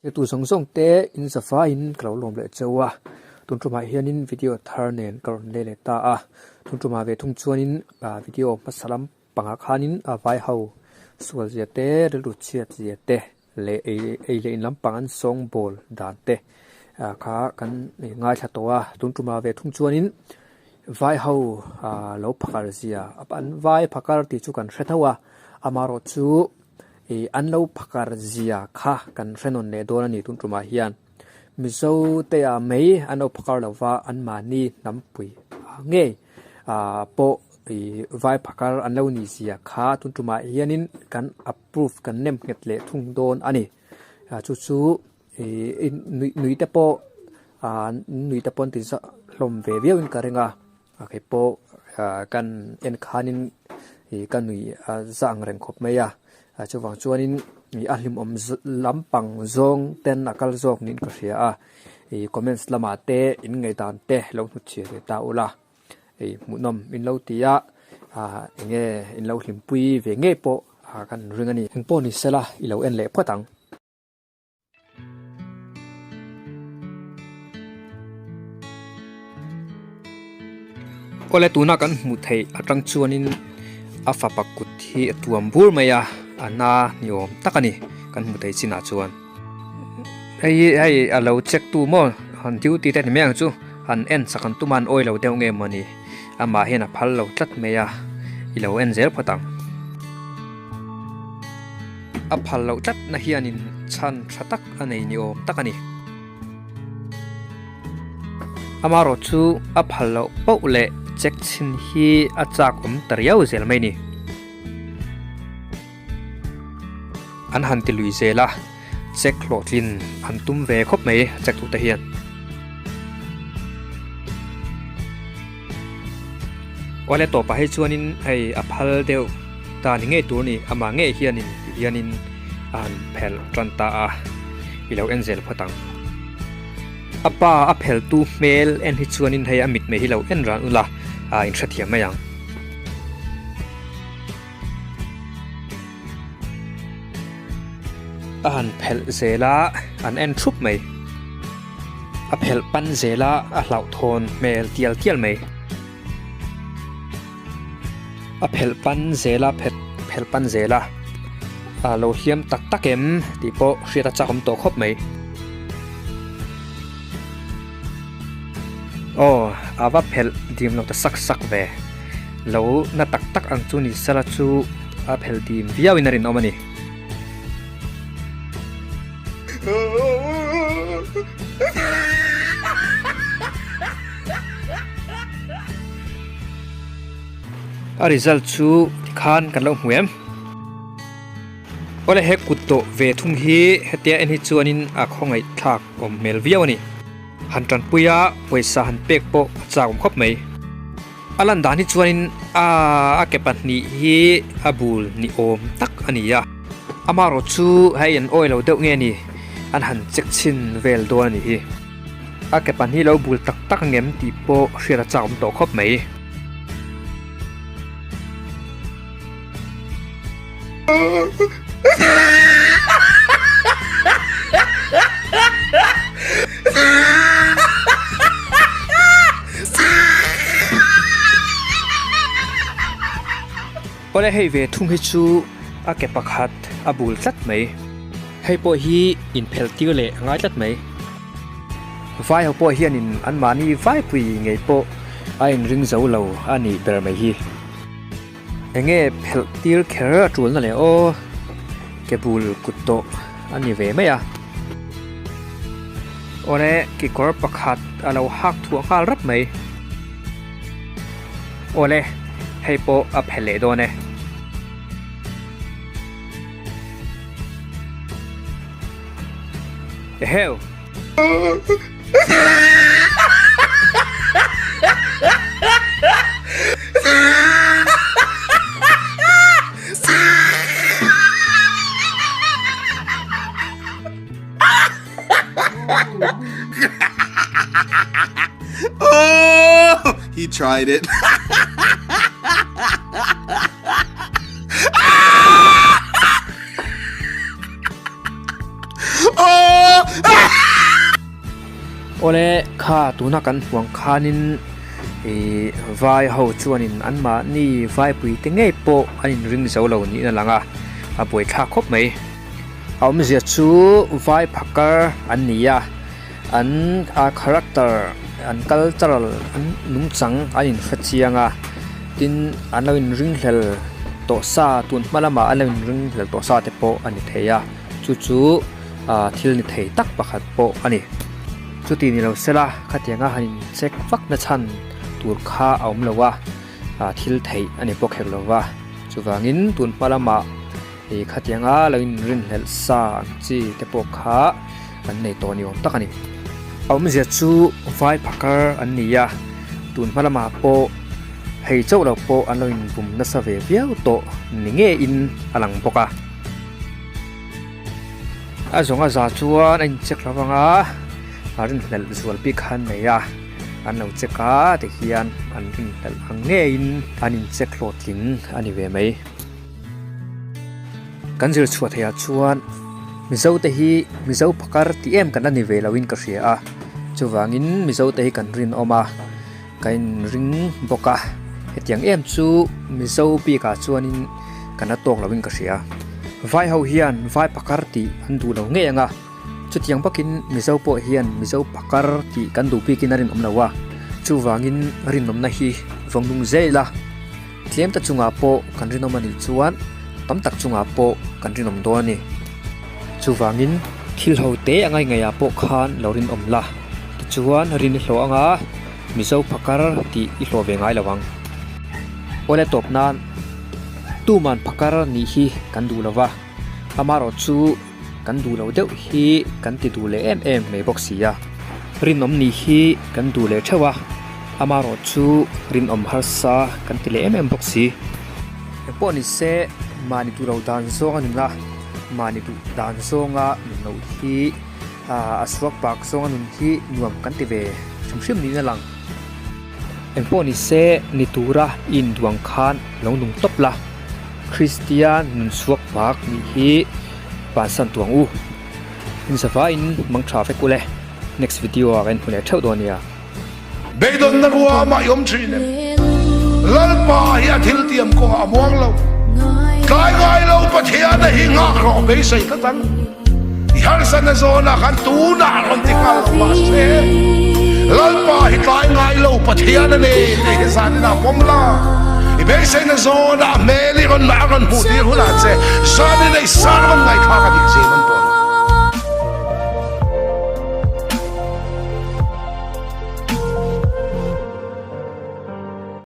Etu zawng zawng te in zavaiin ka lo lawm leh cheu a, tun tumah hianin video thar nen ka rawn leh leh ta a, tun tumah ve thung chuanin video hmasa lam pangah khanin a vai ho sual zia te, rilru chhiat zia te leh ei leh in lampang an sawng bawl dan te kha kan ngaithla tawh a, tun tumah ve thung chuanin vai ho lo phakar zia an vai phakar tih chu kan hre tho a, amaherawhchu Ih an lo phakar zia kha kan hre nawn leh dawn a ni tun tumah hian. Mizo te ah mai an lo phakar lo va, anmahni hnampui ngei ah pawh ih vai phakar an lo nih zia kha tun tumah hianin kan approve kan nem nghet leh thung dawn a ni. Chu chu ih nui te pawh ah nui te pawh an ti hlawm ve viau in ka ring a. A kei pawh kan en khanin ih ka nuih a za ang reng khawp mai a, chuvang chuanin ih a hlimawm lampang zawng ten a kal zawk niin ka hria a, ih comments lamah te in ngaihdan te lo hnutchhiah ve ta ula, ih hmuhnawm in lo ti a, ah eng nge in lo hlimpui ve ngei pawh kan ring a ni. Engpawh ni sela i lo en leh phawt ang. Awle tuna kan hmuh theih atang chuanin a fapa kut hi a tuam bur mai a a na ni awm tak a ni kan hmuh theih chinah chuan hei hi hei a lo check tu maw han duty te ni mai ang chu han en chak an tum a an awi lo deuh nge mawni amah hian a phal lo tlat mai a i lo en zel phawt ang. A phal loh tlat na hianin chhan tha tak a nei ni awm tak a ni. Amaherawh chu a phal loh poh leh check chhin hi a chak awm ta riau zel mai ni. An han ti lui zel a, check hlawhtlin an tum ve khawp mai check tute hian. Awle tawpah hei chuanin hei a phal deuh ta ni ngei tur a ni amah ngei hianin ti hianin a han phelh tan ta a i lo en zel phawt ang. A pa a phelhtu hmel en hi chuanin hei a mitmei hi lo en ran ula a inhrethiam mai ang. A han phelh zel a, an en thup mai. A phelh pan zel a, a hlauhthawn hmel tial tial mai. A phelh pan zel a, phelh pan zel a, a lo hliam tak tak em tih pawh hriat a chak awm tawh khawp mai. Aw, a va phelh dim lo ta sak sak ve. Lo na tak tak ang chu ni sela chu a phelh dim viau in a rinawm a ni. A result chu tikhan kan lo hmu em? Awle he kut tawh ve thung hi hetia en hi chuanin a khawngaih thlak awm hmel viau a ni. Han tanpui a pawisa han pek pawh a chak awm khawp mai. A lan dan hi chuanin a a ke pahnih hi a bul ni awm tak a ni a. Amaherawh chu hei an awi lo deuh nge ni an han check chhin vel dawn a nih hi. A ke pahnih lo bul tak tak ang em tih pawh hriat a chak awm tawh khawp mai. Awle hei ve thung hi chu a ke pakhat a bul tlat mai. Hei pawh hi inphelh tir leh a ngai tlat mai. Vai ho pawh hianin anmahni vaipui ngei pawh a inring zo lo a nih ber mai hi. Enge phelh tir kher a tulna leh aw ke bul kut tawh a ni ve mai a. Awle kekawr pakhat a lo hak thuah nghal rap mai. Awle hei pawh a phelh leh dawn e. Eheu! Oh, he tried it. Oh! Awle kha tuna kan hmuh ang khanin ih vai ho chuanin anmahni vaipui te ngei pawh an inring zo lo niin a lang a, a buaithlak khawp mai. A awmzia chu vai phakar an ni a, an a character an cultural an nungchang an inhre chiang a, tin an lo inringhlel tawh sa tun hma lamah an lo inringhlel tawh sa te pawh a ni thei a, chu chu ah thil ni thei tak pakhat pawh a ni. Chuti ni lo sela khatianga han in check vak na chhan tur kha a awm lo a, ah thil theih a ni bawk hek lo va, chuvangin tun hma lamah ih khatianga lo in rinhlelh sa ang chi te pawh kha an nei tawh ni awm tak a ni. A awmzia chu vai phakar an ni a, tun hma lamah pawh hei chauh lo pawh an lo in bum nasa ve viau tawh ni ngeiin a lang bawk a. A zawng a za chuan a incheck lo vang a, a rinhlelh zual bik kha an nei a, an lo check a tihian an rinhlelh ang ngeiin an incheck hlawhtling a ni ve mai. Kan zir chhuah theih ah chuan Mizo te hi Mizo phakar tih em kan la ni ve lo in ka hria a, chuvangin Mizo te hi kan rinawm a, ka inring bawk a, hetiang em chu Mizo bikah chuanin kan la tawk loin ka hria. Vai ho hian vai phakar tih an duh lo ngei ang a, chutiang bakin Mizo pawh hian Mizo phakar tih kan duh bikin a rinawm lo a, chuvangin rinawmna hi vawng nung zel ila, tlem ta chungah pawh kan rinawm a nih chuan tam tak chungah pawh kan rinawm dawn a ni. Chuvangin thil ho te a ngaihngaiah pawh khan lo rinawm la, tichuan rin i hlawh anga Mizo phakar tih i hlawh ve ngai lo ang. Awle tawp nan tuman phakar nih hi kan duh lo va, amaherawh chu kan duh lo deuh hi kan ti duh leh em em mai bawk si a. Rinawm nih hi kan duh leh theuh a, amaherawh chu rinawm harsa kan ti leh em em bawk si. Engpawh ni se mahni duh lo dan zawng a nun a, mahni duh dan zawnga nun loh hi a suak pak zawnga nun hi nuam kan ti ve hrim hrim niin a lang. Engpawh ni se ni tura i induang khan lo nung tawp la, Kristian nun suak pak nih hi bansan tuang u. Inzavain mangtha vek ule, next video ah kan inhmu leh theuh dawn nia. Beidawnna ruamah i awm thin em? Lalpa hi a thil tiam kawngah a muang lo. Tlai ngai lo Pathiana hi nghak rawh beisei tlat ang. I harsatna zawnah khan tunah rawn ti nghal lo mahse Lalpa hi tlai ngai lo Pathian a ni tih hi zaninah pawm la. I beiseina zawnah hmel i rawn a rawn hmuh tir hunah che zanin ei sermon ngaihthlak a dik zim an dawn.